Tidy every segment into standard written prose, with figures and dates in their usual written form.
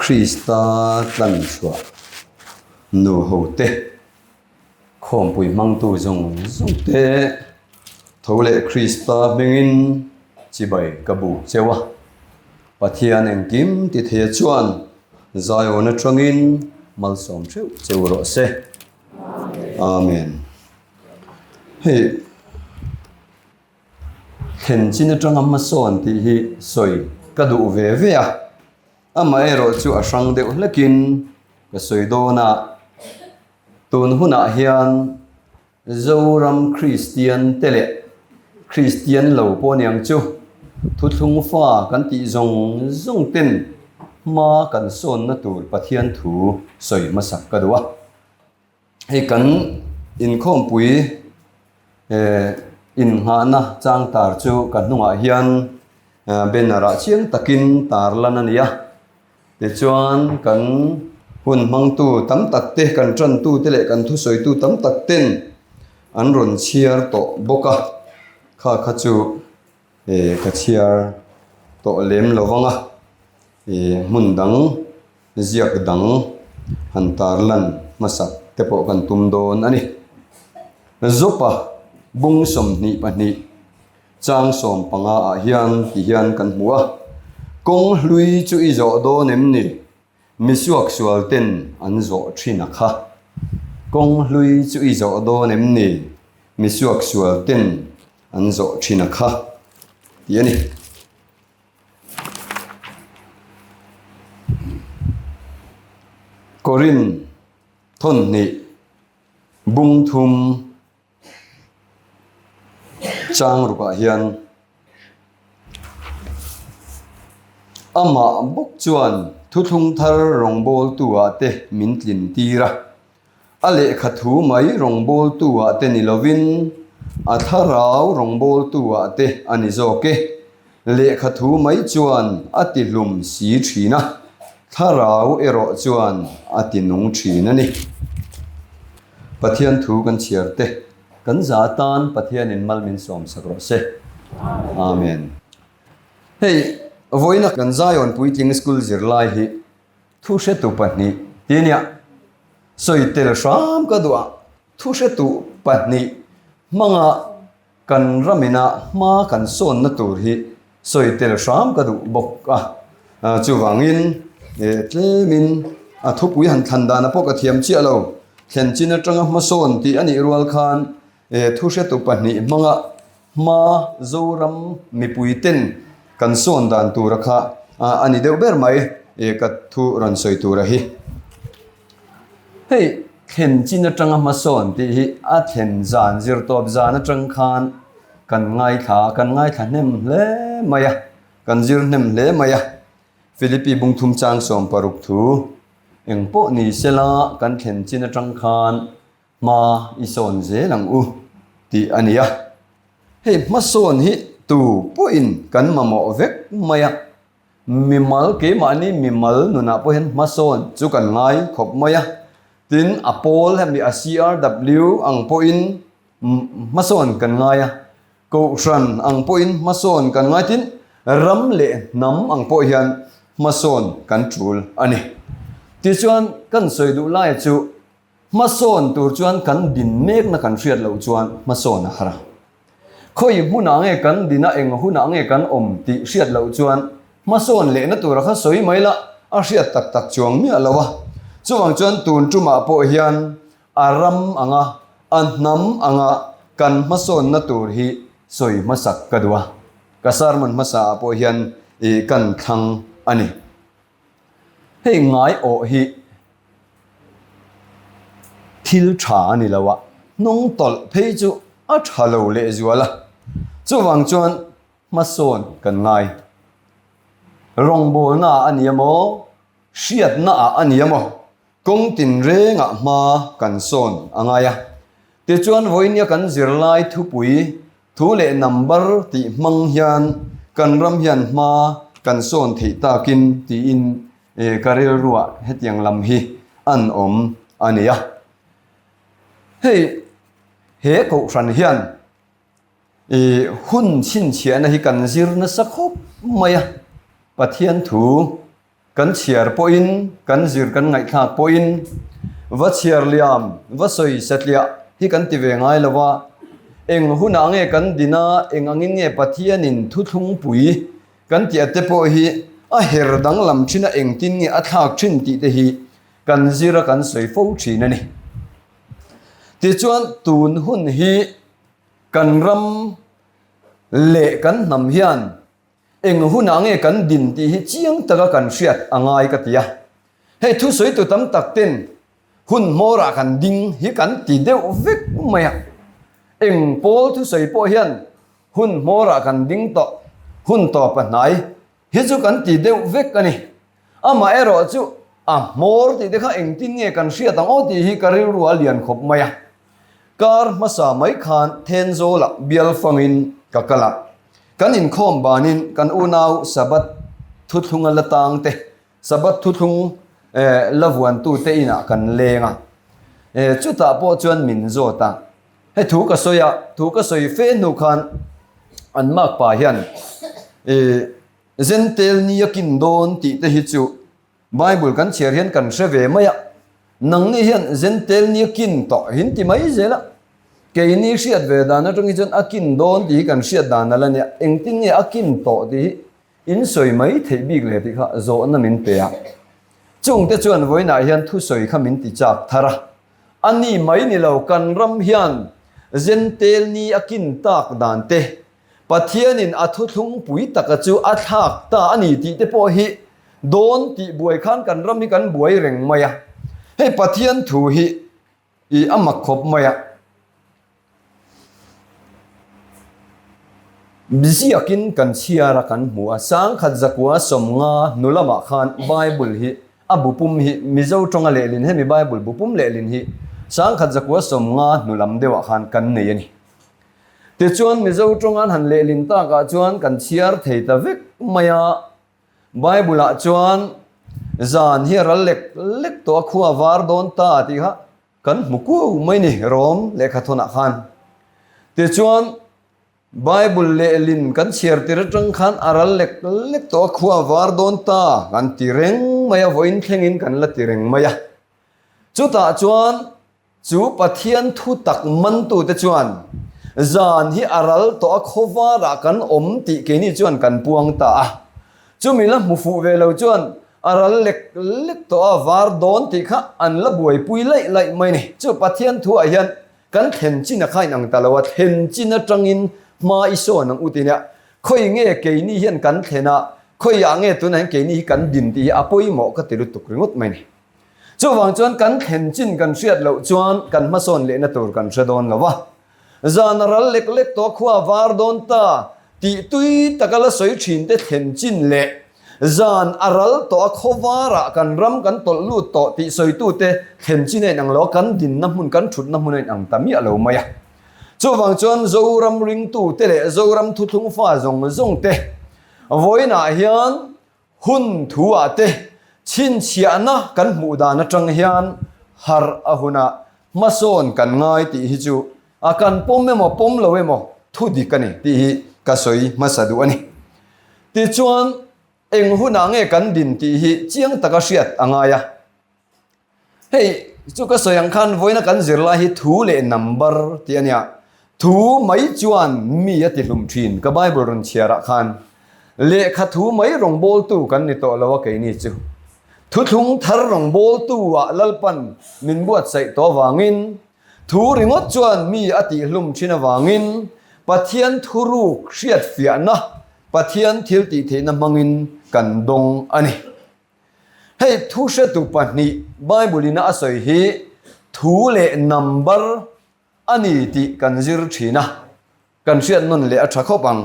Krista tlanchhuah nu hote, khawmpui hmangtu zawng zawng te, tho leh Krista hmingin chibai ka buk cheu a. Pathian engkim ti theia chuan Zion atangin malsawm theuh cheu rawh se. Amen. Hei. Thlen chin atanga hmasawn tih hi sawi ka duh ve ve a, amaherawh chu a hrang deuh hlekin ka sawi dawn a, tun hunah hian Zoram Kristian te leh Kristian lo pawh aniang chu thuthlung fa kan tih zawng zawng ten hma kan sawnna tur Pathian thu sawi hmasak ka duh a. Hei kan inkhawmpui innghahna chang tar chu ka hnungah hian banner ah chiang takin tar lan a ni a. Tichuan kan hun hmangtu tam tak te, kan tantu te leh kan thusawitu tam tak ten an rawn chhiar tawh bawk a, kha kha chu ka chhiar tawh lem lo vang a, hmun dang. Ziak dang han tarlan hmasak te pawh kan tum dawn a ni. Zopa bung 22 chang 15 ah hian ti hian kan hmu a, Kawng hlui chu i zawh dawn em ni? Misuak sual ten an zawh thin a kha. Kawng hlui chu i zawh dawn em ni? Misuak sual ten an zawh thin a kha tih a ni. Korin thawnhnih bung thum chang rukah hian amah bawk chuan thuthlung thar rawngbawltu ah te min tlin tir a. A lehkha thu mai rawngbawltu ah te ni lovin a thlarau rawngbawltu ah te a ni zawk e. Lehkha thu mai chuan a ti hlum si thin a, thlarau erawh chuan a ti nung thin a ni. Pathian thu kan chhiar te, kan za tan Pathianin mal min sawmsak rawh se. Amen. Hei, vawiina kan Zion Puitling School zirlai hi Thu hretu pahnih ti nia sawi tel hram ka duh a, thu hretu pahnih hmanga kan ramina hma kan sawnna tur hi sawi tel hram ka duh bawk a. Chuvangin tlemin a thupui han thlan dana pawh ka thiam chiah lo, thlen chin atanga hmasawn tih a nih rual khan thu hretu pahnih hmanga Hma Zoram mipui ten kan sawn dan tura kha a ni deuh ber mai ka thu rawn sawi tura hi. Hei thlen chin atanga hmasawn tih hi a thlen zan zirtawp zan atang khan kan ngaithla a, kan ngaithla hnem hle mai a, kan zir hnem hle mai a. Philippi bungthum chang 60 thu engpawh ni sela kan thlen chin atang khan Hma i sawn zel ang u tih a ni a. Hei hmasawn hi tu pawhin kan mamawh vek mai a, mimal keimahni mimal nunah pawh hian hmasawn chu kan ngai khawp mai a. Tin, a pawl hemi a CRW ang pawhin hmasawn kan ngai a, Kohhran ang pawhin hmasawn kan ngai tin, ram leh hnam ang pawh hian hmasawn kan tul a ni. Tichuan kan sawi duh laia chu Hmasawn tur chuan kan din mekna kan hriat loh chuan hmasawn a har a. Khawi hmunah nge kan din a, eng hunah nge kan awm tih hriat loh chuan hmasawn lehna tura kha sawi mai la, a hriat tak tak chuang miah lo a. Chuvang chuan tun tumah pawh hian a ram anga, a hnam anga kan hmasawnna tur hi sawi hmasak ka duh a. Ka sermon hmasaah pawh hian ih kan thlang a ni. Hei ngai awh hi thil tha a ni lo a, hnung tawlh phei chu a tha lo lehzual a, chuvang chuan hmasawn kan ngai. Rawngbawlna ah a ni emaw, hriatna ah a ni emaw, kawng tinrengah hma kan sawn a ngai a. Tichuan vawinia kan zirlai thupui Thu leh number tih hmang hian kan ram hian hma kan sawn theih takin tiin ka rilruah hetiang lam hi an awm a ni a. Hei he kohhran hian hun chhinchhiahna hi kan zir nasa khawp mai a, Pathian thu. Kan chhiar pawhin, kan zir kan ngaihthlak pawhin va chhiar liam, va sawi satliah hi kan ti ve ngai lo a. Eng hunah nge kan din a, eng angin nge Pathianin thuthlungpui kan tih ate pawh hi a her danglam thin a, engtin nge a thlak thin tih te hi kan zir a kan sawi fo thin a ni. Tichuan tun hun hi kan ram leh kan hnam hian Eng hunah nge kan din tih hi chiang taka kan hriat a ngai ka ti a. Hei thusawitu tam tak ten hun hmawrah kan ding hi kan ti deuh vek mai a. Eng pawl thusawi pawh hian hun hmawrah kan ding tawh, hun tawp a hnai hi chu kan ti deuh vek a ni. Amaherawh chu a hmawr tih te kha engtin nge kan hriat ang aw tih hi ka rilru a lian khawp mai a. Kar hmasa mai khan Thenzawlah bial fangin ka kal a. Kan inkhawm banin kan unau Sabbath thuthlunga la tang te, Sabbath thuthlung la vuantu te inah kan leng a. Chutah pawh chuan min zawt a, Hei thu ka sawi a, thu ka sawi fe hnu khan an makpa hian Zentel ni a kin dawn tih te hi chu Bible kan chhiar hian kan hre ve mai a, nangni hian Zentel ni a kin tawh hin ti mai zel a, keini hriat ve dan atang hi chuan a kin dawn tih hi kan hriat dan a la nia, engtin nge a kin tawh tih hi in sawi mai theih bik le tih kha zawhna min pe a. Chungte chuan vawiinah hian thusawi kha min ti chak thar a, a ni mai ni lo kan ram hian Zentel ni a kin tak dan te Pathianin a thuthlung pui taka chu a thlak ta a ni tih te pawh hi dawn tih buai khan kan ram hi kan buai reng mai a. Hei Pathian thu hi i a mak khawp mai a. Ziakin kan chhiar a kan hmu a, sangkhat zakua sawmnga hnu lamah khan Bible hi a bu pum hi Mizo tawnga lehlin hemi Bible bu pum lehlin hi sangkhat zakua sawmnga hnu lam deuhah khan kan nei a ni. Tichuan Mizo tawng an han lehlin takah chuan kan chhiar thei ta vek mai a, Bible-ah chuan zan hi a ral lek lek tawh a, khua var dawn ta tih kha kan hmu kuau mai ni Rom lehkhathawnah khan. Tichuan Bible lehlin kan chhiar tir atang khan a ral lek lek tawh a, khua var dawn ta kan ti reng mai a, vawiin thlengin kan la ti reng mai a. Chutah chuan Chu Pathian thu tak mantute chuan zan hi a ral tawh a khawvarah kan awm tih keini chuan kan puang ta a. Chumi la hmu fuh ve lo chuan a ral lek lek tawh a var dawn tih kha an la buaipui laih laih mai ni. Chu Pathian thuah hian kan thlen chin a kha inang ta lo a, thlen chin atangin hma i sawn ang u ti nia. Khawi nge keini hian kan thlen a, khawiah nge tunah hian keini hi kan din tih hi a pawimawh ka ti lutuk ringawt mai ni. Chuvang chuan kan thlen chin kan hriat loh chuan kan hmasawn lehna tur kan hre dawn lo va. Zan a ral lek lek tawh a khua a var dawn ta tih tui taka la sawi thin te thlen chin leh zan a ral tawh a khaw varah kan ram kan tawlh lut tawh tih sawitute thlen chin a inang lo a, kan dinna hmun kan thutna hmun a inang ta miah lo mai a. Chuvang chuan Zoram ringtute leh Zoram thuthlung fa zawng zawng te vawiinah hian Hun thu ah te chhinchhiahna kan hmuh dan atang hian harh a hunah hmasawn kan ngai tih hi chu a kan pawm emaw pawm lo emaw thu dik a ni tih hi ka sawi hmasa duh a ni. Tichuan eng hunah nge kan din tih hi chiang taka hriat a ngai a. Hei chu ka sawi ang khan vawiina kan zirlai hi thu leh number tih a nia. Thu mai chuan mi a ti hlum thin ka Bible rawn chhiarah khan. Lehkha thu mai rawngbawltu kan ni tawh lo a keini chu. Thuthlung thar rawngbawltu ah Lalpan min buatsaih tawh avangin thu ringawt chuan mi a tih hlum thin avangin Pathian thuruk hriatfiahna Pathian thil tihtheihna hmangin kan dawng a ni. Hei thu hretu pahnih Bible in a sawi hi thu leh number a ni tih kan zir thin a, kan hriat nawn leh a tha khawp ang.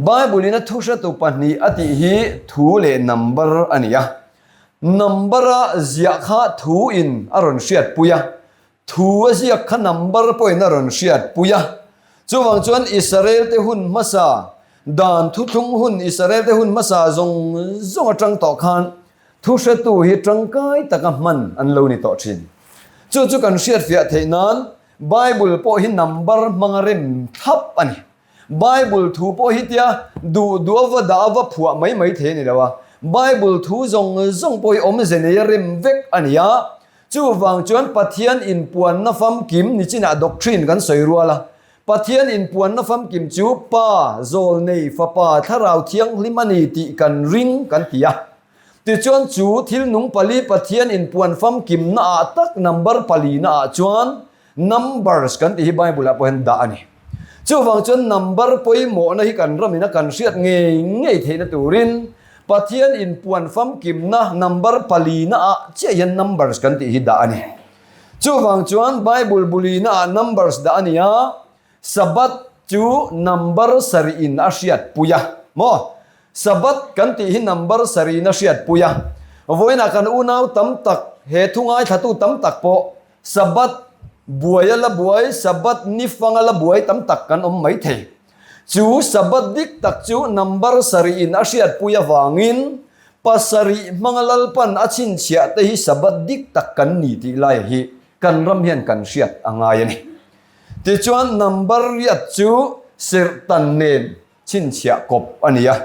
Bible in a thu hretu pahnih a tih hi thu leh number a ni a, number a ziah kha thu in a rawn hriatpui a, Thu a ziak kha number pawhin a rawn hriatpui a. Chuvang chuan Israel-te hun hmasa, dan thuthlung hun Israel-te hun hmasa zawng zawng atang tawh khan thu hretu hi tangkai taka hman an lo ni tawh thin. Chu chu kan hriatfiah theih nan Bible pawh hi number hmanga rem thlap a ni. Bible thu pawh hi tia duh duh a va dah a va phuah mai mai thei a ni lo a. Bible thu zawng zawng pawh hi awmze neia rem vek a ni a. Chuvang chuan Pathian inpuanna famkim nichinah doctrine kan sawi rual a. Pathian inpuanna famkim chu Pa, Zawlnei, Fapa, Thlarau Thianghlim a ni tih kan ring kan ti a. Tichuan chu thil nung pali Pathian inpuan famkimna ah tak number palina ah chuan Numbers kan tih hi Bible ah pawh hian dah a ni. Chuvang chuan number pawimawhna hi kan ramin a kan hriat ngei ngei theihna turin Pathian inpuan famkimna number palina ah chiah hian numbers kan tih hi dah a ni. Chuvang chuan Bible bulina ah numbers dah a ni a, Sabbath chu number sarihin a hriatpui a. Maw? Sabbath kan tih hi number sarihin a hriatpui a. Vawiinah kan unau tam tak, he thu ngaithlatu tam tak pawh Sabbath buai a la buai, Sabbath ni fang a la buai tam tak kan awm mai thei. Chu Sabbath dik tak chu number sarihin a hriatpui avangin pasarih hmanga Lalpan a chhinchhiah te hi Sabbath dik tak kan ni tih lai hi kan ram hian kan hriat a ngai a ni. Tichuan number riat chu serhtan nen chhinchhiah kawp a ni a.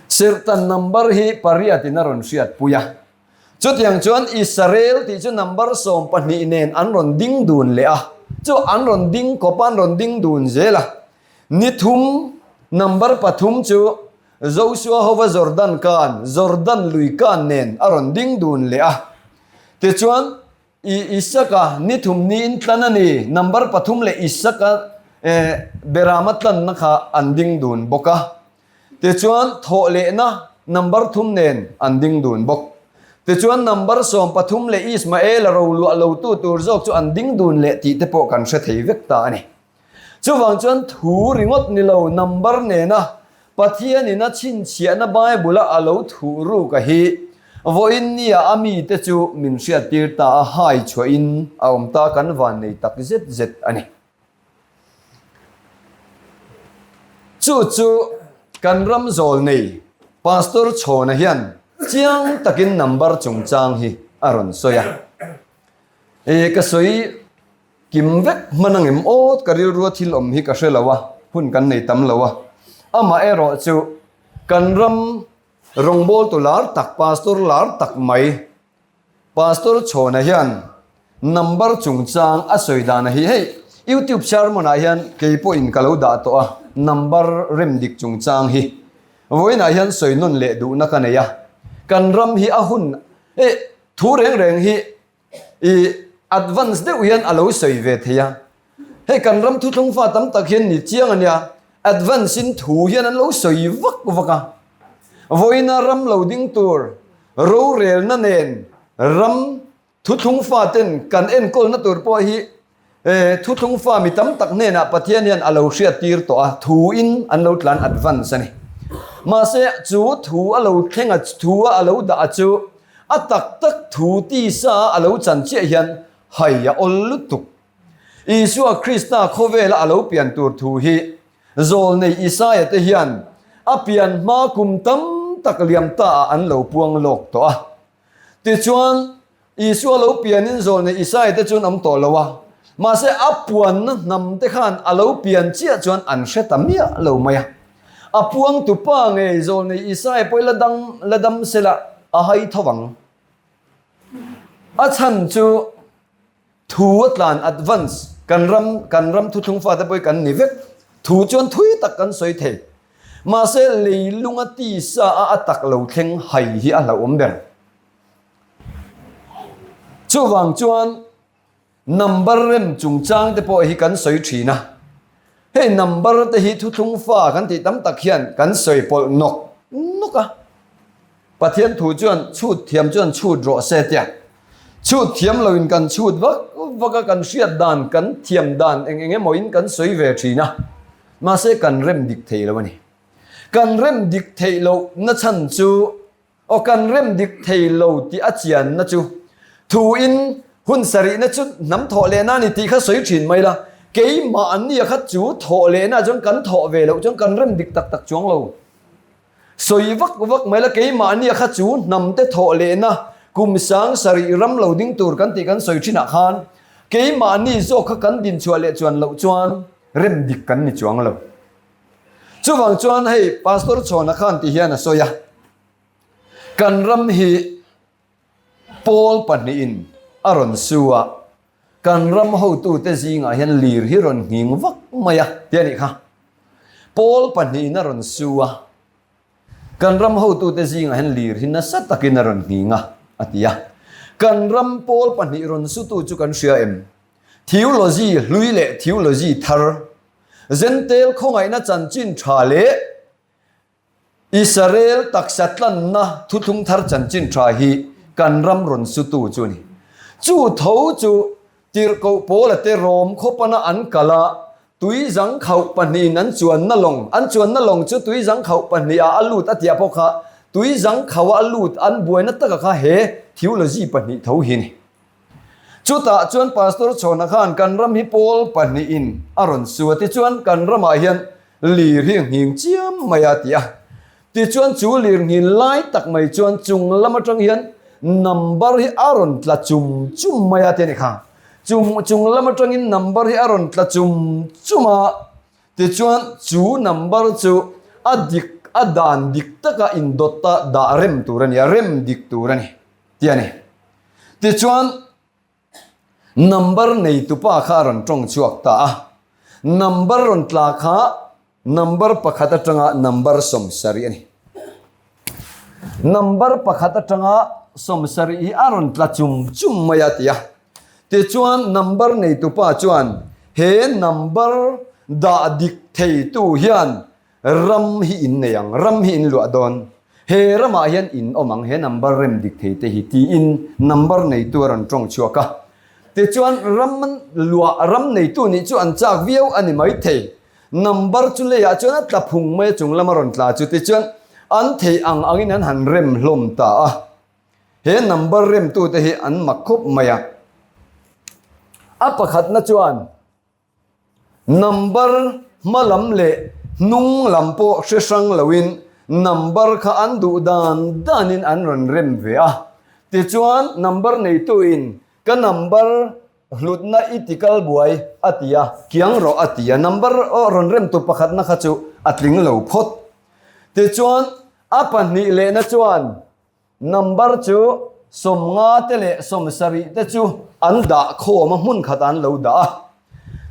Serhtan number hi pariatin a rawn hriatpui a. Chutiang chuan Israel tih chu number 12 nen an rawn ding dun leh a, chu an rawn ding kawp a, an rawn ding dun zel a. Ni thum number pathum chu Joshua hova Jordan kan, Jordan lui kan nen a rawn ding dun leh a. Tichuan I Isaka ni thum niin tlan a ni, number pathum leh Isaka Berama tlanna kha an ding dun bawk a. Tichuan, thawh lehna number thum nen an ding dun bawk. Tichuan, number 13 leh Ismaela roluah lotu tur zawk chu an ding dun leh tih te pawh kan hre thei vek ta a ni. Chuvang chuan thu ringawt ni lo number nena Pathianin a chhinchhiahna Bible-a a lo thuh ruk a hi vawiin nia a mite chu min hriattir ta a hai chhuahin a awm ta kan van nei tak zet zet a ni. Chu chu kan ram zawl nei Pastor Chhawna hian chiang takin number chungchang hi a rawn sawi a. E ka sawi kim vek hman angem awt ka rilrua thil awm hi ka hre lo a, hun kan nei tam lo a. Amah erawh chu kan ram rawngbawltu lar tak Pastor lar tak mai Pastor Chhawna hian number chungchang a sawi dan a hi hei YouTube sermon ah hian kei pawhin ka lo dah tawh a number rem dik chungchang hi vawiinah hian sawi nawn leh duhna ka nei a kan ram hi a hun eh thu reng reng hi i advance deuh hian a lo sawi ve thei a hei kan ram thuthlung fa tam tak hian ni chiang a nia advance in thu hian an lo sawi vak vak a vawiina ram lo ding tur Rorelna nen ram thuthlung faten kan enkawlna tur pawh hi thuthlung fa mi tam tak hnenah Pathian hian a lo hriattir tawh a, thuin an lo tlan advance a ni. Mahse chu thu a lo thleng a, thu a a lo dah a chu a tak tak thu tisa a a lo chan chiah hian hai a awl lutuk. Isua Krista khawvela a lo pian tur thu hi Zawlnei Isaia te hian a pian hma kum tam tak liam ta ah an lo puang lawk tawh a. Tichuan, Isua lo pianin zawlnei Isaia te chuan awm tawh lo a, mahse a puanna hnam te khan a lo pian chiah chuan an hre ta miah lo mai a. A puangtu pa ngei zawlnei Isaia pawh i la dang la dam sela a hai tho vang. A chhan chu. Thu a tlan advance kan ram kan ram thuthlung fate pawh hi kan ni vek. Thu chuan thui tak kan sawi thei. Mahse leilunga tisa a a tak lo thleng hai hi a hlauhawm ber. Chuvang chuan number rem chungchang te pawh hi kan sawi thin a. Hei number te hi thuthlung fa kan tih tam tak hian kan sawi pawlh nawk nawk a. Pathian thu chuan chhut thiam chuan chhut rawh se tia. Chhut thiam loin kan chhut vak vak a, kan hriat dan, kan thiam dan eng eng emawin kan sawi ve thin a. Mahse kan rem dik thei lo a ni. Kan rem dik theih loh na chhan chu aw kan rem dik thei lo tih a chianna chu thuin hun sarihna chu hnam thawh lehna a ni tih kha sawi thin mai la. Keimah an nia kha chu thawh lehna chuan kan thawh ve loh chuan kan rem dik tak tak chuang lo. Sawi vak vak mai la keimahnia kha chu hnamte thawh lehna kum sang sarih ram lo ding tur kan tih kan sawi thinah khan keimahni zawk kha kan din chhuah leh chuan loh chuan rem dik kan ni chuang lo. Chuvang chuan hei Pastor Chhawna khan ti hian a sawi a, kan ram hi pawl pahnihin a rawn su a, kan ram hotute zingah hian lir hi rawn nghing vak mai a ti a nih kha. Pawl pahnihin a rawn su a, kan ram hotute zingah hian lir hi nasa takin a rawn nghing a, a ti a. Kan ram pawl pahnih rawn sutu chu kan hria em? Theology hlui leh theology thar, Zentel khawngaihna chanchin tha leh Israel taksa tlanna thuthlung thar chanchin tha hi kan ram rawn sutu chu a ni. Chu tho chu Tirhkoh Paula te Rom khawpana an kal a, tuizang khauh pahnihin an chuanna lawng, an chuanna lawng chu tuizang khauh pahniha a lut a tih pawh kha tuizang khauha a lut an buaina taka kha he theology pahnih tho hi a ni. Chutah chuan Pastor Chhawna khan kan ram hi pawl pahnihin a rawn su a, tichuan kan ramah hian lir hi a nghing chiam mai a ti a. Tichuan chu lir nghin lai tak mai chuan chung lam atang hian number hi a rawn tla chum chum mai a ti a ni kha. Chung chung lam atangin number hi a rawn tla chum chum a, tichuan chu number chu a dik a dan dik taka indawta dah rem tur a ni a, rem dik tur a ni ti a ni. Tichuan, number neitupa kha a rawn tawng chhuak ta a. Number rawn tla kha number pakhat atanga number sawmsarih a ni. Number pakhat atanga sawmsarih hi a rawn tla chum chum mai a ti a. Tichuan, number neitupa chuan he number dah dik theitu hian Ram hi in nei ang, ram hi in luah dawn, he ramah hian in awm ang, he number rem dik thei te hi tiin number neitu a rawn tawng chhuak a. Tichuan ram luah, ram neitu nih chu an chak viau a ni maithei. Number chu leiah chuan a tla phung mai a chung lama rawn tla chu tichuan an thei ang angin an han rem hlawm ta a. He number remtute hi an mak khawp mai a. A pakhatna chuan. Number hma lam leh hnung lam pawh hre hrang loin number kha an duh dan danin an rawn rem ve a. Tichuan number neituin ka number hlutna i ti kal buai a ti a, kiang rawh a ti a. Number rawn remtu pakhatna kha chu a tling lo phawt. Tichuan a pahnih lehna chuan Number chu sawmnga te leh sawmsarih te chu an dah khawm a, hmun khat an lo dah a.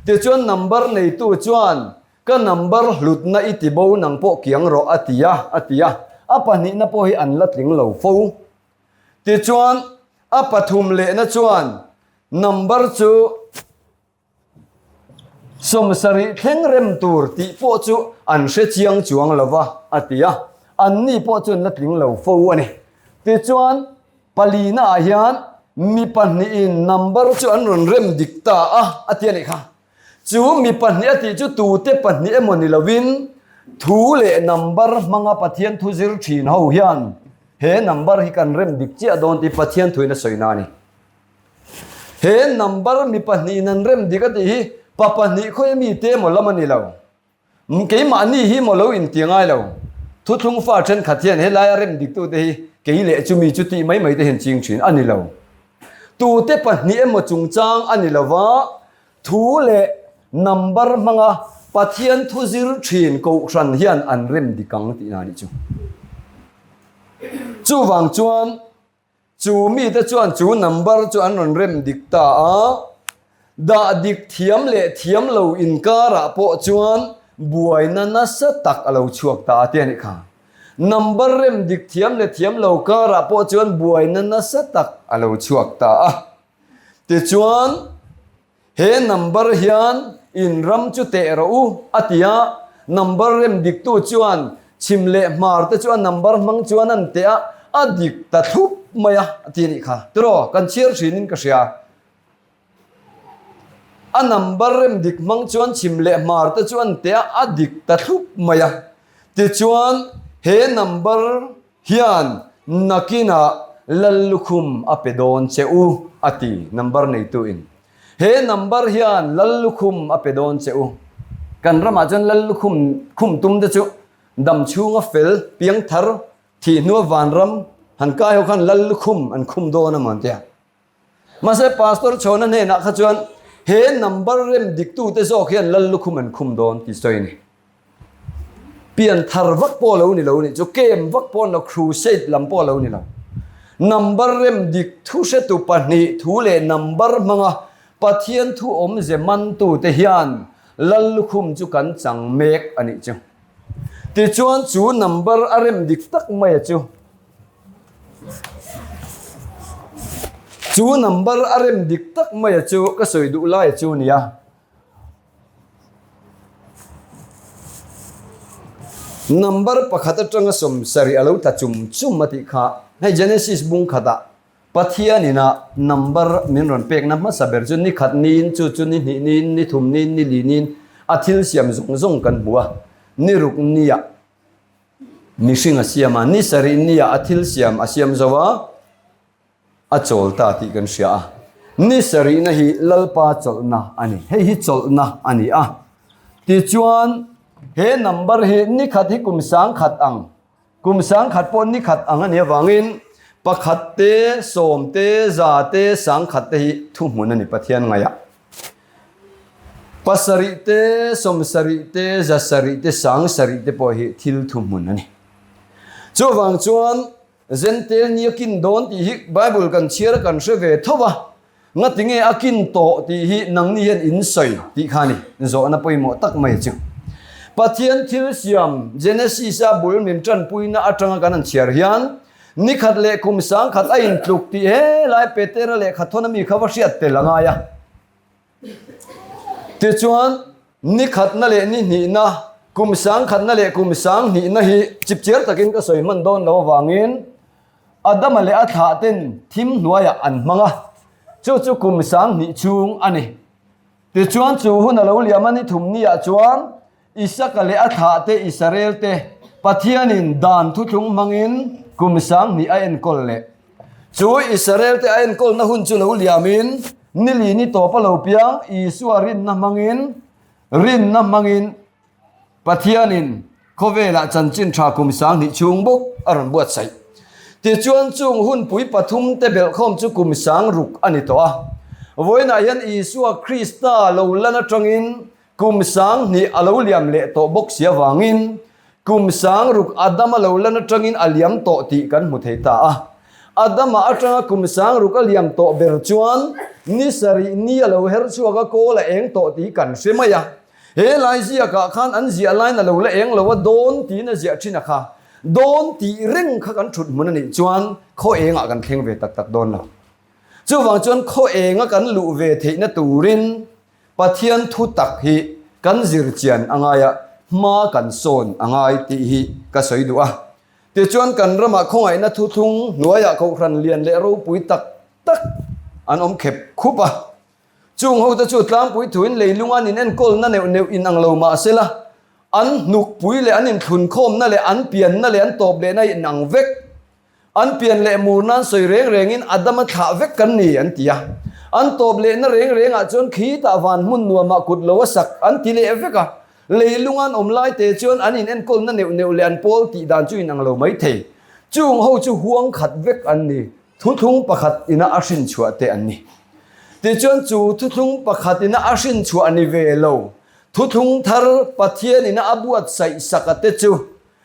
Tichuan number neitu chuan ka number hlutna i ti bo nang pawh kiang rawh a ti a, a ti a. A pahnihna pawh hi an la tling lo fo. Tichuan a pathum lehna chuan number chu Sawmsarih thleng rem tur tih pawh chu an hre chiang chuang lo va, a ti a. Anni pawh chu an la tling lo fo a ni. Tichuan, palinaah hian mi pahnihin number chu an rawn rem dik ta a, a ti a nih kha. Chu mi pahnih a tih chu tute pahnih emaw ni lovin thu leh number hmanga Pathian thu zir thin ho hian he number hi kan rem dik chiah dawn tih Pathian thuin a sawi na a ni. He number mi pahnihin an rem dik a tih hi pa pahnih khawia mi te emaw lam a ni lo. Keimahni hi emaw lo inti ngai lo. Thuthlung fa thenkhat hian helaia rem diktute hi kei leh chumi chu tih mai mai te hian ching thin a ni lo. Tute pahnih emaw chungchang a ni lo va, thu leh number hmanga Pathian thu zir thin kohhran hian an rem dik ang tihna a nih chu. Chuvang chuan Chu mite chuan chu number chu an rawn rem dik ta a, dah dik thiam leh thiam lo inkarah pawh chuan buaina nasa tak a lo chhuak ta a ti a nih kha. Number rem dik thiam leh thiam lo karah pawh chuan buaina nasa tak a lo chhuak ta a. Tichuan. He number hian in ram chu teh rawh u, a ti a. Number rem diktu chuan chhim leh hmar te chu a number hmang chuan an teh a, a dik ta thlup mai a, a ti a nih kha. Tiraw, kan chhiar thinin ka hria. A number rem dik hmang chuan chhim leh hmar te chu an teh a, a dik ta thlup mai a. Tichuan, he number Hian nakinah Lal lukhum a pe dawn che u, a ti, number neituin. He number hian Lal lukhum a pe dawn che u. Kan ramah chuan Lal lukhum khum tum te chu dam chhunga fel, piang thar, thih hnua vanram han kai ho khan Lal lukhum an khum dawn a maw an tia. Mahse Pastor Chhawna hnenah kha chuan he number rem diktute zawk hian Lal lukhum an khum dawn tih sawi a ni. Pian thar vak pawh lo ni lo nih chu, camp vak pawh an lo, crusade lam pawh lo ni lo. Number rem dik thu hretu pahnih thu leh number hmanga Pathian thu awmze mantute hian Lal lukhum chu kan chang mek a nih chu. Tichuan chu number a rem dik tak maia chu chu number a rem dik tak maia chu ka sawi duh laia chu nia. Number pakhat atanga 70 a lo tla chum chum a tih kha hei Genesis bung khatah Pathianin a number min rawn pekna hmasa ber chu ni khat niin chu chu ni hnih niin ni thum niin ni li niin a thil siam zawng zawng kan hmu a, ni ruk nia mihring a siam a, ni sarih nia a thil siam a siam zo a, a chawl ta tih kan hria a. Ni sarihna hi Lalpa chawlhna a ni, hei hi chawlhna a ni a. Tichuan he number hi ni khat hi kum sangkhat ang Kum sangkhat pawh ni khat ang a nih avangin pakhat te, sawm te, za te, sangkhat te hi thuhmun a ni Pathian ngaihah. Pasarih te, sawmsarih te, zasarih te, sangsarih te pawh hi thil thuhmun a ni. Chuvang chuan Zentel ni a kin dawn tih hi Bible kan chhiar a kan hre ve tho va. Ngati nge a kin tawh tih hi nangni hian in sawi tih kha ni zawhna pawimawh tak mai chu. Pathian thil siam Genesis-a bul min tanpuina atanga kan han chhiar hian nikhat leh kum sangkhat a intluk tih helai Petera lehkha thawn ami kha va hriat tel a ngai a. Tichuan nikhatna leh ni hnihna, kum sangkhatna leh kum sanghnihna hi chipchiar takin ka sawi hman dawn lo avangin Adama leh a thlah ten thim hnuaiah an hmang a, chu chu kum 2000 chhung a ni. Tichuan chu hun a lo liam a ni thum niah chuan Isaka leh a thlah te Israel te Pathianin dan thuthlung hmangin kum 2000 a enkawl leh. Chu Israel te a enkawlna hun chu lo liamin nili ni tawp a lo piang Isua rinna hmangin rinna hmangin Pathianin khawvelah chanchin tha kum 2000 chhung bawk a rawn buatsaih. Tichuan chung hunpui pathum te belhkhawm chu kum 6000 a ni tawh a. Vawiinah hian Isua Krista lo lan atangin kum 2000 a lo liam leh tawh bawk si avangin kum 6000 Adama lo lan atangin a liam tawh tih kan hmu thei ta a. Adama atanga kum 6000 a liam tawh ber chuan ni sarih ni a lo her chhuak a kawl a eng tawh tih kan hre mai a. He lai ziakah khan an ziah laiin a lo la eng lo a, dawn tiin a ziah thin a kha. Dawn tih reng kha kan thut hmun a nih chuan khaw engah kan thleng ve tak tak dawn lo. Chuvang chuan khaw enga kan luh ve theihna turin Pathian thu tak hi kan zir chian a ngai a, hma kan sawn a ngai tih hi ka sawi duh a. Tichuan kan ramah khawngaihna thuthlung hnuaiah kohhran lian leh ropui tak tak an awm khep khup a. Chung hote chu tlangpui thuin leilung an inenkawlna neuh neuh in ang lo mah sela, an hnukpui leh an inthlunkhawmna leh an pianna leh an tawp lehna in ang vek. An pian leh mur nan sawi reng rengin Adama thlah vek kan ni an ti a. An tawp lehna reng rengah chuan khitah van hmun nuamah kut lo a sak an ti leh vek a. Leilung an awm lai te chuan an inenkawlna neuh neuh leh an pawl tih dan chu in ang lo mai thei. Chung ho chu huang khat vek an ni. Thuthlung pakhat ina a hrin chhuah te an ni. Tichuan chu thuthlung pakhat ina a hrin chhuah ni ve lo, thuthlung thar Pathian ina a buatsaih sak a te chu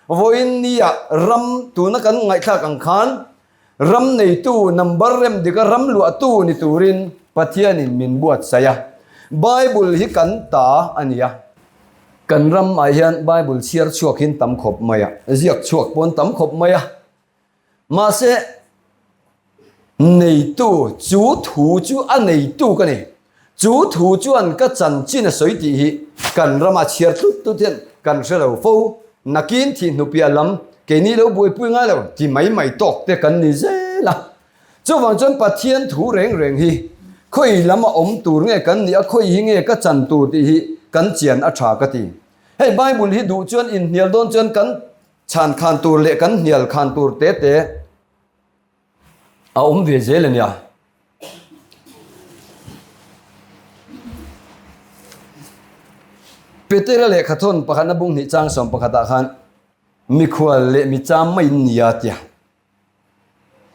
vawiin nia ram tuna kan ngaihthlak ang khan ram neitu number rem dika ram luahtu ni turin Pathianin min buatsaih a. Bible hi kan ta a ni a. Kan ram ah hian Bible chhiar chhuak hin tam khawp mai a, ziak chhuak pawn tam khawp mai a. Mahse, neitu, chu thu chu a neitu ka ni. Chu thu chuan ka chanchin a sawi tih hi kan rama chhiar tlut tlut hian kan hre lo fo. Nakin thih hnupiah lam keini lo buaipui ngai lo ti mai mai tawk te kan ni zel a. Chuvang chuan Pathian thu reng reng hi khawi lam a awm tur nge kan nih a, khawi hi nge ka chan tur tih hi kan chian a tha ka ti. Hei Bible hi duh chuan inhnial dawn chuan kan Chhan khan tur leh kan hnial khan tur te te a awm ve zel a nia. Petera lehkha thawn pakhatna bung hnih chang sawm pakhatah khan mikhual leh mi cham mai in nia tia.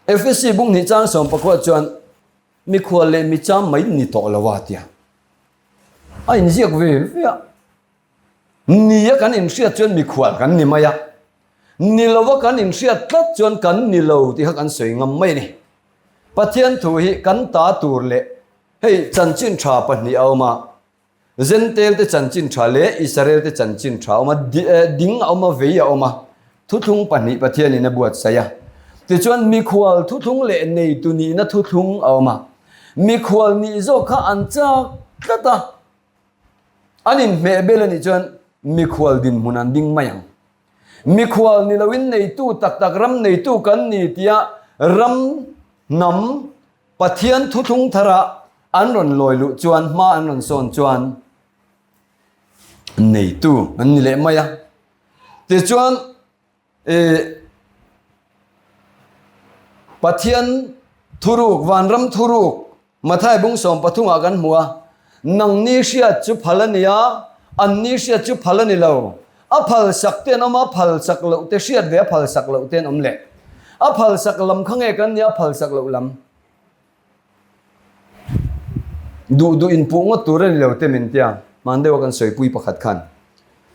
Efesi bung hnih chang sawm pakua chuan mikhual leh mi cham mai ni tawh lo a tia. A inziak ve ve a. Nia kan inhriat chuan mikhual kan ni mai a, ni lova kan inhriat tlat chuan kan ni lo tih kha kan sawi ngam mai a ni. Pathian thu hi kan ta tur leh hei chanchin tha pahnih a awm a, Zentel te chanchin tha leh Israel te chanchin tha a awm a, ding a awm a, vei a awm a, thuthlung pahnih Pathianin a buatsaih a. Tichuan mikhual thuthlung leh neitu nihna thuthlung a awm a, mikhual nih zawk kha an chak tlat a. An inhmeh bel a nih chuan mikhual dinhmun an ding mai ang. Mikhual ni loin neitu tak tak ram neitu kan ni tia ram hnam Pathian thuthlung thara an rawn lawi luh chuan hma an rawn sawn chuan neitu an ni leh mai a. Tichuan Pathian thuruk, vanram thuruk, Mathai bung sawm pathumah kan hmu a, nangni hriat chu phal a ni a, anni hriat chu phal a ni lo. A phal sak te an awm a, phal sak loh te hriat ve a phal sak loh te an awm leh. A phal sak lam kha nge kan nia, a phal sak loh lam. Duh duh inpuh ngawt tur a ni lo te min tia, hman deuha kan sawipui pakhat khan.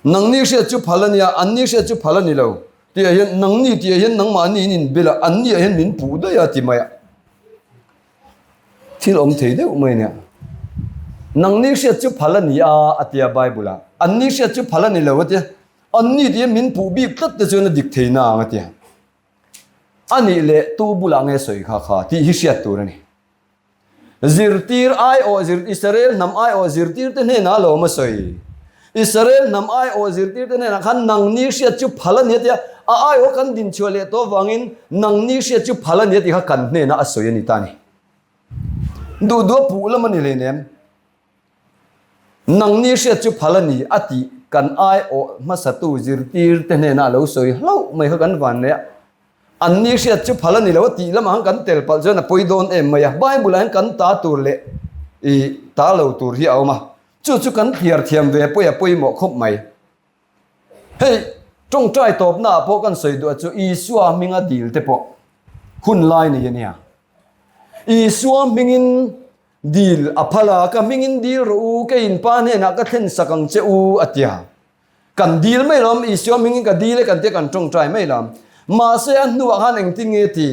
Nangni hriat chu phal a nia, anni hriat chu phal a ni lo tihah hian nangni tihah hian nangmahni in inbel a, anniah hian min puh daih a ti mai a. Thil awm thei deuh mai nia. Nangni hriat chu phal a ni a a tia Bible-ah. Anni hriat chu phal a ni lo a tia. Anni tih hian min puh bik tlat te chuan a dik thei na ang a tia. A nih leh tu bulah nge sawi kha kha tih hi hriat tur a ni. Zirtir aiawh zir Israel hnam aiawh zirtirte hnenah a lawm a sawi. Israel hnam aiawh zirtirte hnenah khan nangni hriat chu phal a ni a tia, a aiawh kan dinchhuah leh tawh avangin nangni hriat chu phal a ni a tih kha kan hnenah a sawi a ni ta a ni. Duh duh a puh lam a ni hleinem. Nangni hriat chu phal a ni a tih kan aiawh hmasatu zirtirte hnenah a lo sawi hlauh mai kha kan van nei a. Anni hriat chu phal a ni lo a tih lamah khan kan tel palh chuan a pawi dawn em mai a. Bible-ah hian kan ta tur leh i ta lo tur hi a awm a. Chu chu kan thliar thiam ve pawi a pawimawh khawp mai. Hei tawngtai tawpnaah pawh kan sawi duh a chu Isua hminga dil te pawh hun lai nei a nia. Isua hmingin Dil a phal a, ka hmingin dil rawh u, kei in pa hnenah ka thlen sak ang che u, a ti a. Kan dil mai lo, Isua hmingin ka dil e kan tia kan tawngtai mai lo. Mahse a hnuah khan engtin nge ti?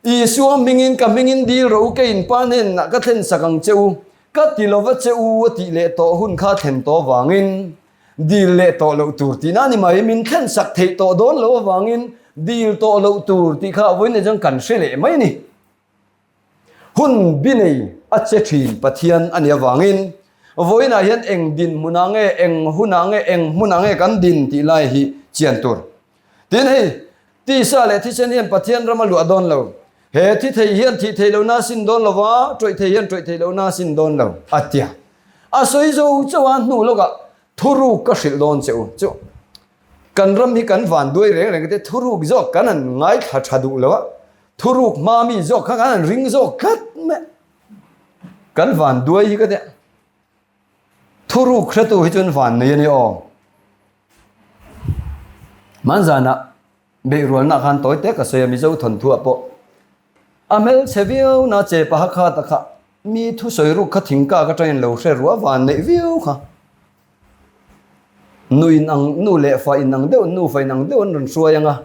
Isua hmingin ka hmingin dil rawh u, kei in pa hnenah ka thlen sak ang che u, ka ti lova che u a tih leh tawh hun kha thlen tawh avangin dil leh tawh loh tur tihna a ni mai. Min thlen sak theih tawh dawn loh avangin dil tawh loh tur tih kha vawiin chuan kan hre leh mai a ni. Hun bi nei a che thin Pathian a nih avangin vawiinah hian eng dinhmunah nge, eng hunah nge, eng hmunah nge kan din tih lai hi chian tur. Tin hei, tisa leh thisen hian Pathian ram a luah dawn lo. He thi thei hian thih theih lohna a sin dawn lo va, tawih thei hian tawih theih lohna a sin dawn lo, a ti a. A sawi zo chauh a hnu lawkah thuruk ka hrilh dawn che u chu. Kan ram hi kan van duai reng reng te thuruk zawk kan han ngaithla tha duh lo a, thuruk hma mi zawk kha kan han ring zawk tlat mai. Kan van duai hi ka tia. Thuruk hretu hi chuan van nei a ni aw. Hmanzanah beihrualna khan tawi te ka sawi a Mizo thawnthuah pawh a hmelchhe viau na che paha kha ta kha mi thusawi ruk kha thingkak atangin lo hre ruah van neih viau kha. Nu in ang, nu leh fa in ang deuh, nu fa in ang deuh an rawn hruai ang a,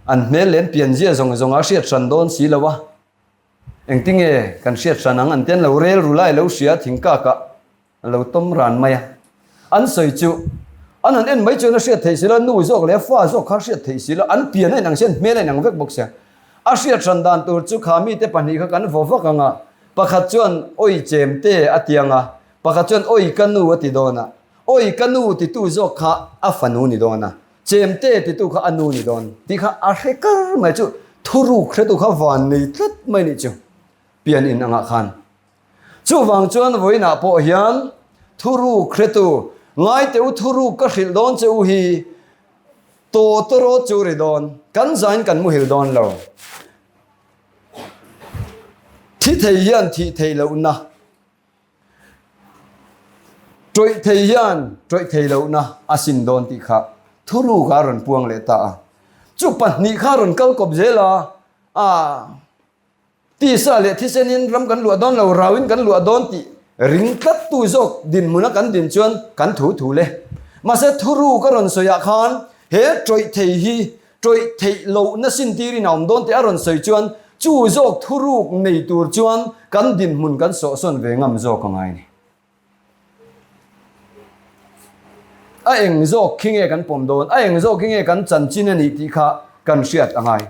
an hmel leh an pianzia zawng zawng a hriat hran dawn si lo a, engtinge kan hriat hran ang an ti an lo rel ru lai lo hria thingkak ah a lo tawm ran mai a, an sawi chu an han en mai chuan a hriat theih si lo, nu zawk leh fa zawk kha a hriat theih si lo, an pian a inang sia an hmel a inang vek bawk sia, a hriat hran dan tur chu kha mite pahnih kha kan vaw vak ang a, pakhat chuan awi chem te a ti ang a, Pakhat chuan Awi ka nu a ti dawn a, Awi ka nu titu zawk kha a fanu ni dawn a, Chemte titu kha a nu ni dawn tih kha a hre kar mai chu thuruk hretu kha van nei tlat mai nih chu pian in angah khan. Chuvang chuan vawiinah pawh hian thuruk hretu ngaite u thuruk ka hrilh dawn che u hi tawtawrawt chu ri dawn, kan zain kan muhil dawn lo. Thi thei hian thih theih lohna. Tawih thei hian tawih thei lohna a sin dawn tih kha thuruk a rawn puang leh ta a. Chu pahnih kha rawn kal kawp zel a, a tisa leh thisenin ram kan luah dawn lo, rauin kan luah dawn tih ring tlattu zawk dinhmuna kan din chuan kan thu thu le. Mahse thuruk a rawn sawiah khan he ṭawih thei hi ṭawih theih lohna sintirin a awm dawn tih a rawn sawi chuan chu zawk thuruk nei tur chuan kan dinhmun kan sawhsawn ve ngam zawk a ngai a ni. A eng zawk khi nge kan pawm dawn, a eng zawk khi nge kan chanchin a nih tih kha kan hriat a ngai.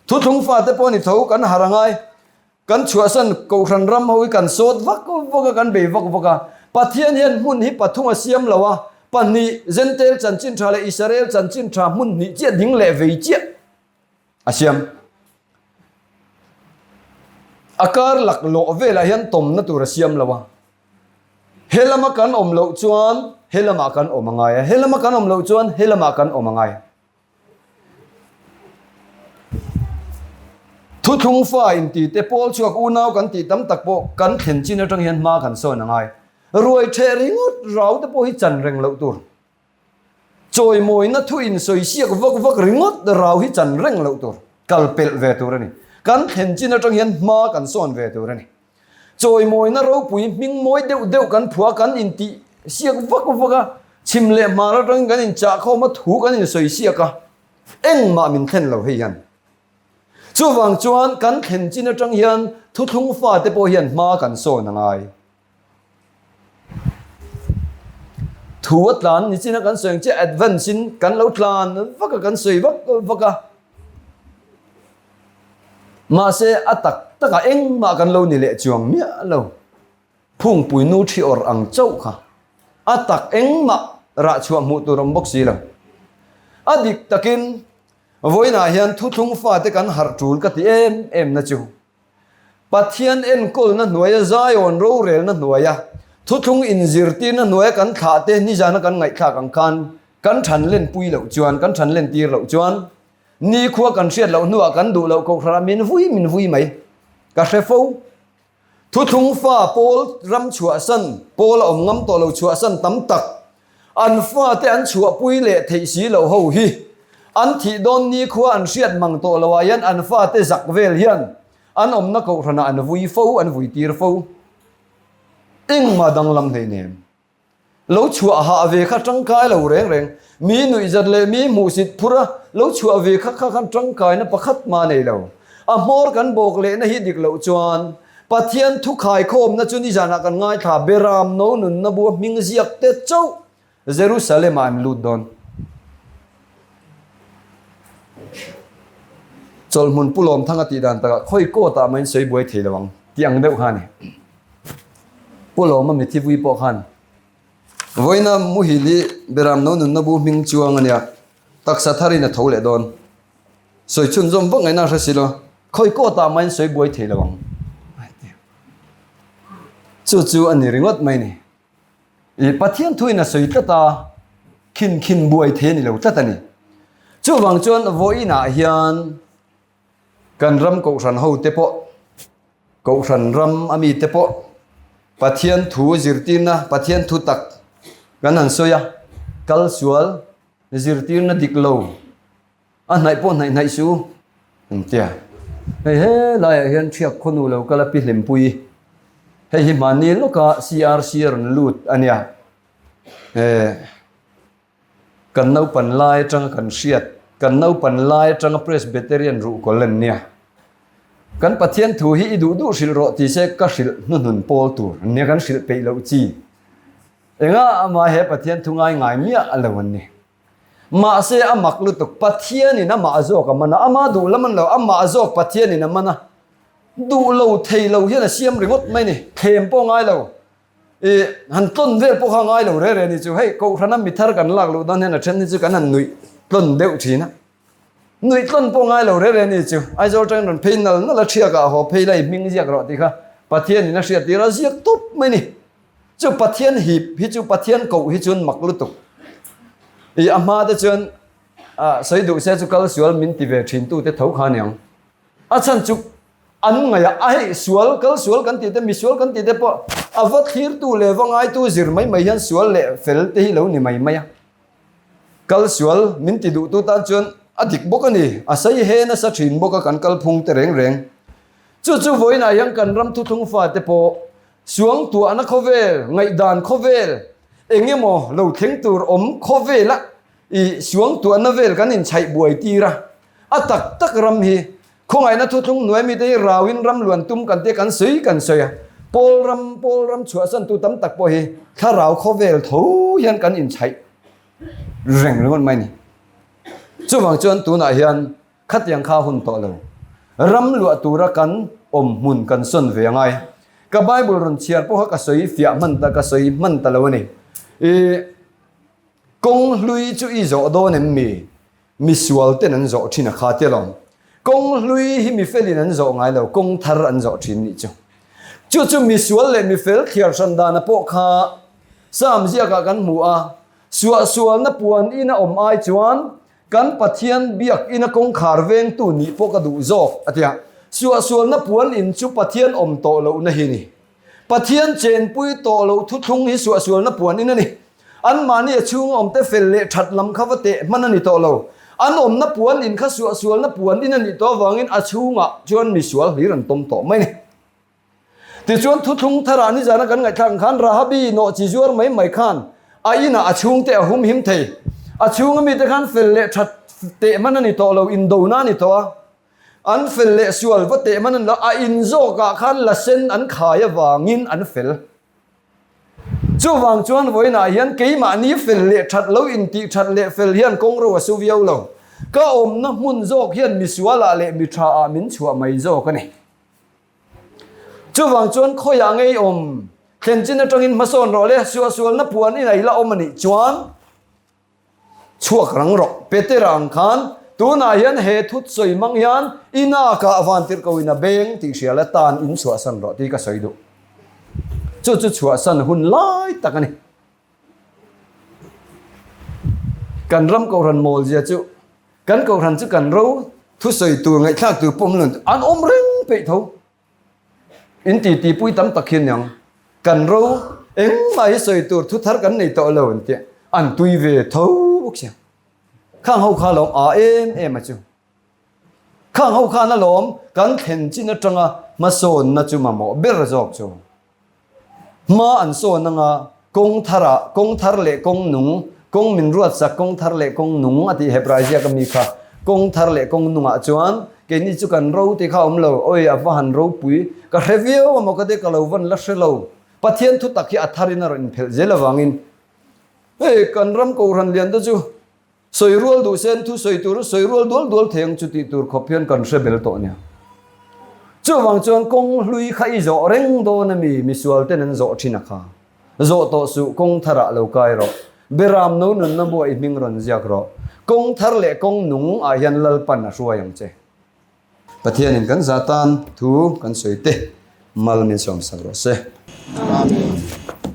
Thuthlung fate pawh ni tho kan harh a ngai. Kan chhuahsan Kohhran ram ho hi kan sawt vak vak a, kan bei vak vak a. Pathian hian hmun hi pathum a siam lo a, pahnih Jentail chanchin tha leh Israel chanchin tha hmun hnih chiah ding leh vei chiah a siam. A kar laklawh velah hian tawmna tur a siam lo a. He lama kan awm loh chuan he lamah kan awm a ngai a, he lama kan awm loh chuan he lamah kan awm a ngai a. Thuthlung fa inti te pawl chhuak unau kan tih tam tak pawh kan thlen chin atang hian hma kan sawn a ngai. Ruai theh ringawt rau te pawh hi chan reng loh tur. Chawimawina thu insawi siak vak vak ringawt rau hi chan reng loh tur. Kal pelh ve tur a ni. Kan thlen chin atang hian hma kan sawn ve tur a ni. Chawimawina ropui hming mawi deuh deuh kan phua kan intih siak vak vak a, chhim leh hmar atangin kan inchah khawm a, thu kan insawi siak a, engmah min thlen lo hei hian. Chuvang chuan kan thlen chin atang hian thuthlung fate pawh hian hma kan sawn a ngai. Thu a tlan ni chin a kan sawi ang chiah advance in kan lo tlan vak a, kan sawi vak vak a. Mahse, a tak takah engmah kan lo ni leh chuang miah lo. Phungpui nu thi awrh ang chauh kha a tak engmah rah chhuah hmuh tur awm bawk si lo. A dik takin vawiinah hian thuthlung fate kan harh tul ka ti em em na chu. Pathian enkawlna hnuaia Zion rorelna hnuaia thuthlung inzirtirna hnuaia kan thlahte nizana kan ngaihthlak ang khan kan than lenpui loh chuan, kan than lentir loh chuan Nikhua kan hriat loh hnuah kan duh loh kohhranah min vui min vui mai. Ka hre fo. Thuthlung fa pawl ram chhuahsan, pawl a awm ngam tawh lo chhuahsan tam tak, an fate an chhuahpui leh theih si loh ho hi an thih dawn nikhua an hriat mang tawh loh ah hian an fate zak vel hian an awmna kohhranah an vui fo, an vui tir fo. Engmah danglam hleinem. Lo chhuah hah ve kha tangkai lo reng reng. Mi nuihzat leh mi hmuhsit phur a, lo chhuah ve kha kha khan tangkaina pakhat mah nei lo. A hmawr kan bawk lehna hi dik loh chuan Pathian thu khaikhawmna chu nizanah kan ngaithla Beram no nunna bua hming ziak te chauh Jerusalem ah an lut dawn. Chawlhmun Pu Lawmthanga tih dan takah khawi kawtah mah in sawi buai thei lo ang tih ang deuh kha a ni. Pu Lawma mithi vui pawh khan vawiina muhil hi Beram no nunna bu hming chuang a nia, taksa tharin a tho leh dawn. Sawi chhunzawm vak ngaihna a hre si lo, khawi kawtah mah in sawi buai thei lo ang. Chu chu a ni ringawt mai ni. I Pathian thuin a sawi tlat a, khin khin buai thei a ni lo tlat a ni. Chuvang chuan vawiinah hian Kan ram kohhran hote pawh, kohhran ram a mite pawh Pathian thu zirtirna, Pathian thu tak kan han sawi a, kal sual zirtirna dik lo a hnaih pawh hnaih hnaih su an tia. Hei he laiah hian Thiak khawnu lo kal a pi Hlimpui, hei hi hmanni lawka CRC a rawn lut a nia. Eh. Kan naupan lai atanga kan hriat, kan naupan lai atanga Presbyterian ruhkawl an nia. Kan Pathian thu hi i duh duh hrilh rawh ti se ka hrilh hnuhnun pawl tur an nia, kan hrilh peih loh chi. Enga amah he Pathian thu ngai ngai miah a lo an ni. Mahse a mak lutuk, Pathianin amah zawk a man a, ama duh lam an lo, amah zawk Pathianin a man a, duh lo thei lo hian a siam ringawt mai ni, thlem pawh ngai lo. I han tlawn vel pawh kha ngai lo reh reh ni chu hei kohhrana mi thar kan lak luh dawn hian a then hi chu kan han nuih tlawn deuh thin a, nuih tlawn pawh ngai lo reh reh ni chu Aizawl atangin rawn phei nal nal a thiak ah haw phei la i hming ziak rawh tih kha Pathian in a hriat tir a ziak tawp mai ni chu Pathian hip hi chu Pathian koh hi chuan mak lutuk i a hma te chuan ah sawi duh se chu kal sual min ti ve thin tu te tho kha aniang a chhan chu An ngaih a, a hei sual, kal sual kan tih te, misual kan tih te pawh a va thlirtu leh va ngaitu zir mai mai hian sual leh fel te hi lo ni mai mai a. Kal sual min ti duhtu tan chuan a dik bawk a ni, a sei he nasa thin bawk a kan kalphung te reng reng. Chu chu vawiinah hian kan ram thuthlung fate pawh suangtuahna khawvel, ngaihdan khawvel, Eng emaw lo thleng tur awm khawvela i suangtuahna vel kan inchhaih buai tir a, a tak tak ram hi khawngaihna thuthlung hnuai mite hi rauin ram luan tum kan tia kan sawi kan sawi a, pawl ram pawl ram chhuahsantu tam tak pawh hi thlarau khawvel tho hian kan inchhaih reng ringawt mai a ni. Chuvang chuan tunah hian Khatiang kha hun tawh lo. Ram luah tura kan awm hmun kan sawn ve angai. Ka Bible rawn chhiar pawh kha ka sawi fiah hman ta, ka sawi hman ta lo a ni. I kawng hlui chu i zawh dawn em mi? Misual ten an zawh thin a kha tia lawm. Kawng hlui hi mifelin an zawh ngai lo, kawng thar an zawh thin nih chu. Chu chu misual leh mifel thliar hran dana pawh kha Psalm ziakah kan hmu a, suahsualna puan ina awm ai chuan Kan Pathian biak ina kawngkhar vengtu nih pawh ka duh zawk, a ti a. Suahsualna puan in chu Pathian awm tawh lohna hi a ni. Pathian chenpui tawh loh thuthlung hi suahsualna puan in a ni. Anmahni a chhunga awmte fel leh that lam kha va teh hman a ni tawh lo. An awmna puan in kha suahsualna puan in a nih tawh avangin a chhungah chuan misual hlir an tawm tawh mai a ni. Tichuan thuthlung tharah nizana kan ngaihthlak ang khan Rahabi nawhchi zuar mai mai khan a inah a chhungte a humhim thei. A chhunga mite khan fel leh that teh hman a ni tawh lo, indona a ni tawh a. An fel leh sual va teh hman a ni lo, a in zawkah khan la sen an khai avangin an fel. Chuvang chuan vawiinah hian keimahni fel leh that lo intih that leh fel hian kawngro a su viau lo. Ka awmna hmun zawk hian misualah leh mi thaah min chhuah mai zawk a ni. Chuvang chuan khawiah ngei awm thlen chin atangin hmasawn rawh le, suahsualna puan in a ila awm a nih chuan chhuak rang rawh. Petera ang khan tunah hian he thut sawi hmang hian i nakah vantirhko in a beng tih hria la tan in chhuahsan rawh tih ka sawi duh. Chu chu chhuahsan hun lai tak a ni. Kan ram kohhran mawl zia chu kan kohhran chu kan ro thusawi tur ngaihthlak tur pawh hmun an awm reng peih tho. In ti ti pui tam tak hi aniang kan ro engmah hi sawi tur thu thar kan nei tawh lo an tia an tui ve tho bawk sia. Khang ho kha lawm a em em a chu. Khang ho khan alawm kan thlen chin atanga hmasawnna chu mamawh ber zawk chu. Hma an sawn anga kawng tharah kawng thar leh kawng nung, kawng min ruatsak kawng thar leh kawng nung a tih Hebrai ziak ami kha kawng thar leh kawng nungah chuan keini chu kan ro tih kha a awm lo, awi a va han ropui, ka hre viau a maw ka ti ka lo van la hre lo, Pathian thu tak hi a tharin a rawn inphelh zel avangin hei kan ram kohhran lian te chu Sawi rual duh sen thu sawi tur sawi rual dual dual thei ang chu tih tur khawp hian kan hre bel tawh nia. Chuvang chuan kawng hlui kha i zawh reng dawn a mi, misual ten an zawh thin a kha. Zawh tawh suh, kawng tharah lo kai rawh. Beram no nunna buah i hming rawn ziak rawh. Kawng thar leh kawng nung ah hian Lalpan a hruai ang che. Pathianin kan zah tan thu kan sawi te mal min sawmsak rawh se. Amen.